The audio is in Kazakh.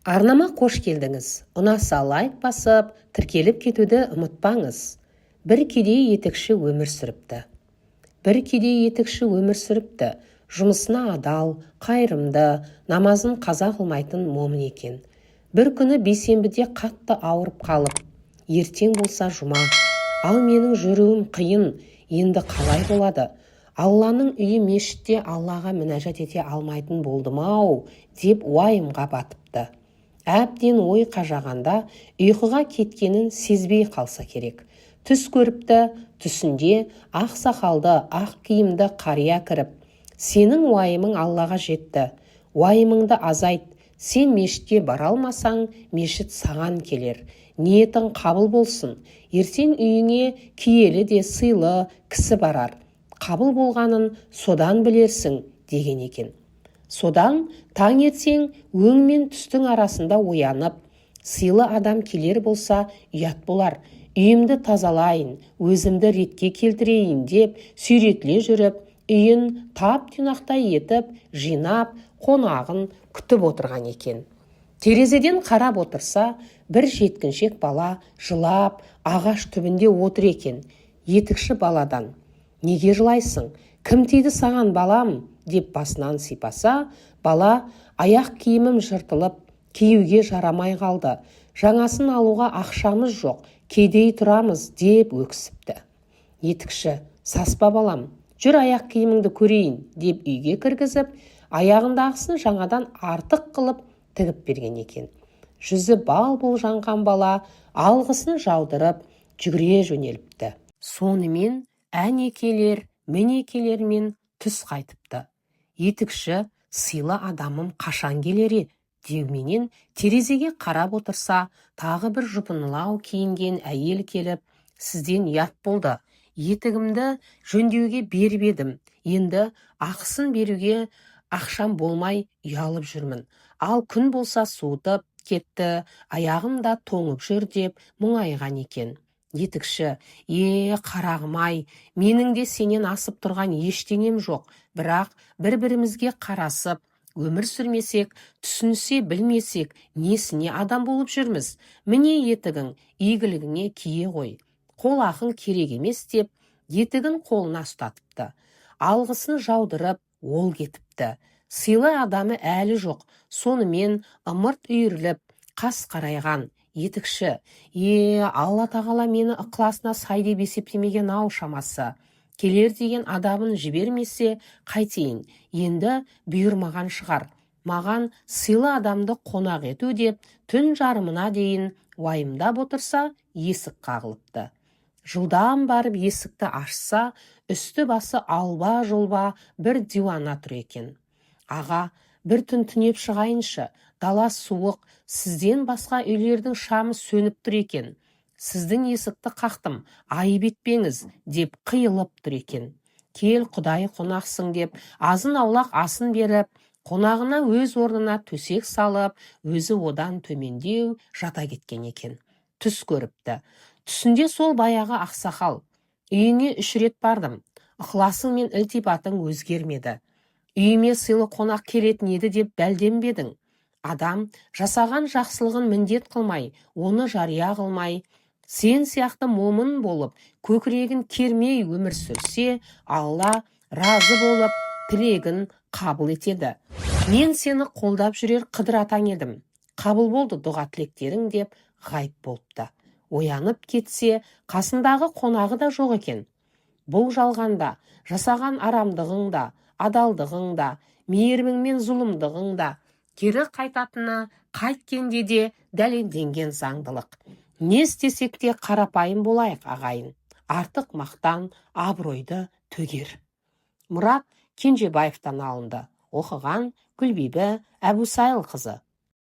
Арнама қош келдіңіз! Ұнаса, лайк басып, тіркеліп кетуді ұмытпаңыз. Бір кедей етікші өмір сүріпті. Бір кедей етікші өмір сүріпті. Жұмысына адал, қайырымды, намазын қаза қылмайтын момын екен. Бір күні бейсенбіде қатты ауырып қалып, ертең болса жұма, ал менің жүруім қиын, енді қалай болады? Алланың үйі мешітте Аллаға мінәжат ете алмайтын болдым-ау деп уайымға батыпты. Әбден ой қажағанда ұйқыға кеткенін сезбей қалса керек. Түс көріпті. Түсінде ақ сақалды, ақ киімді қария кіріп: «Сенің уайымың Аллаға жетті, уайымыңды азайт. Сен мешітке бара алмасаң, мешіт саған келер. Ниетің қабыл болсын. Ертең үйіңе киелі де сыйлы кісі барар, қабыл болғанын содан білерсің», – деген екен. Содан таңертең өң мен түстің арасында оянып, сыйлы адам келер болса, ұят болар, үйімді тазалайын, өзімді ретке келтірейін деп сүйретіле жүріп, үйін тап-тұйнақтай етіп жинап, қонағын күтіп отырған екен. Терезеден қарап отырса, бір жеткіншек бала жылап ағаш түбінде отыр екен. Етікші баладан: «Неге жылайсың? Кім тиді саған, балам?» – деп басынан сипаса, бала: «Аяқ киімім жыртылып, киюге жарамай қалды. Жаңасын алуға ақшамыз жоқ, кедей тұрамыз», – деп өксіпті. Етікші: «Саспа, балам, жүр, аяқ киіміңді көрейін», – деп үйге кіргізіп, аяғындағысын жаңадан артық қылып тігіп берген екен. Жүзі бал-бұл жанған бала алғысын жаудырып жүгіре жөнеліпті. Сонымен әне келер, міне келермен түс қайтыпты. Етікші «Сыйлы адамым қашан келер е?» деуменен терезеге қарап отырса, тағы бір жұпынылау киінген әйел келіп: «Сізден ұят болды. Етігімді жөндеуге беріп едім, енді ақысын беруге ақшам болмай ұялып жүрмін. Ал күн болса суытып кетті, аяғым да тоңып жүр», – деп мұңайған екен. Етікші: «Е, қарағым-ай, менің де сенен асып тұрған ештеңем жоқ. Бірақ бір-бірімізге қарасып өмір сүрмесек, түсінісе білмесек, несіне адам болып жүрміз? Міне, етігің, игілігіңе кие ғой, қол ақың керек емес», – деп етігін қолына ұстатыпты. Алғысын жаудырып ол кетіпті. Сыйлы адамы әлі жоқ. Сонымен ымырт үйіріліп, қас қарайған. Етікші: «Е, Алла тағала мені ықыласына сай деп есептемеген ау шамасы. Келер деген адамын жібермесе қайтейін? Енді бұйырмаған шығар маған сыйлы адамды қонақ ету», – деп түн жарымына дейін уайымдап отырса, есік қағылыпты. Жылдам барып есікті ашса, үсті басы алба-жұлба бір диуана тұр екен. «Аға, бір түн түнеп шығайыншы, дала суық, сізден басқа үйлердің шамы сөніп тұр екен. Сіздің есікті қақтым, айып етпеңіз», – деп қиылып тұр екен. «Кел, құдайы қонақсың», – деп азын аулақ асын беріп, қонағына өз орнына төсек салып, өзі одан төмендеу жата кеткен екен. Түс көріпті. Түсінде сол баяғы ақсақал: «Үйіңе үш рет бардым, ықыласың мен ілтипатың өзгермеді. Үйіме сыйлы қонақ келетін еді деп бәлденбедің. Адам жасаған жақсылығын міндет қылмай, оны жария қылмай, сен сияқты момын болып, көкірегін кермей өмір сүрсе, Алла разы болып, тілегін қабыл етеді. Мен сені қолдап жүрер Қыдыр атаң едім. Қабыл болды дұға тілектерің», – деп ғайып болыпты. Оянып кетсе, қасындағы қонағы да жоқ екен. Бұл жалғанда жасаған арамдығың да, адалдығың да, мейірімің мен зұлымдығың да кері қайтатыны қайткенде де дәлелденген заңдылық. Не істесек те, қарапайым болайық, ағайын. Артық мақтан абыройды төгер. Мұрат Кенжебаевтан алынды. Оқыған Гүлбибі Әбусайылқызы.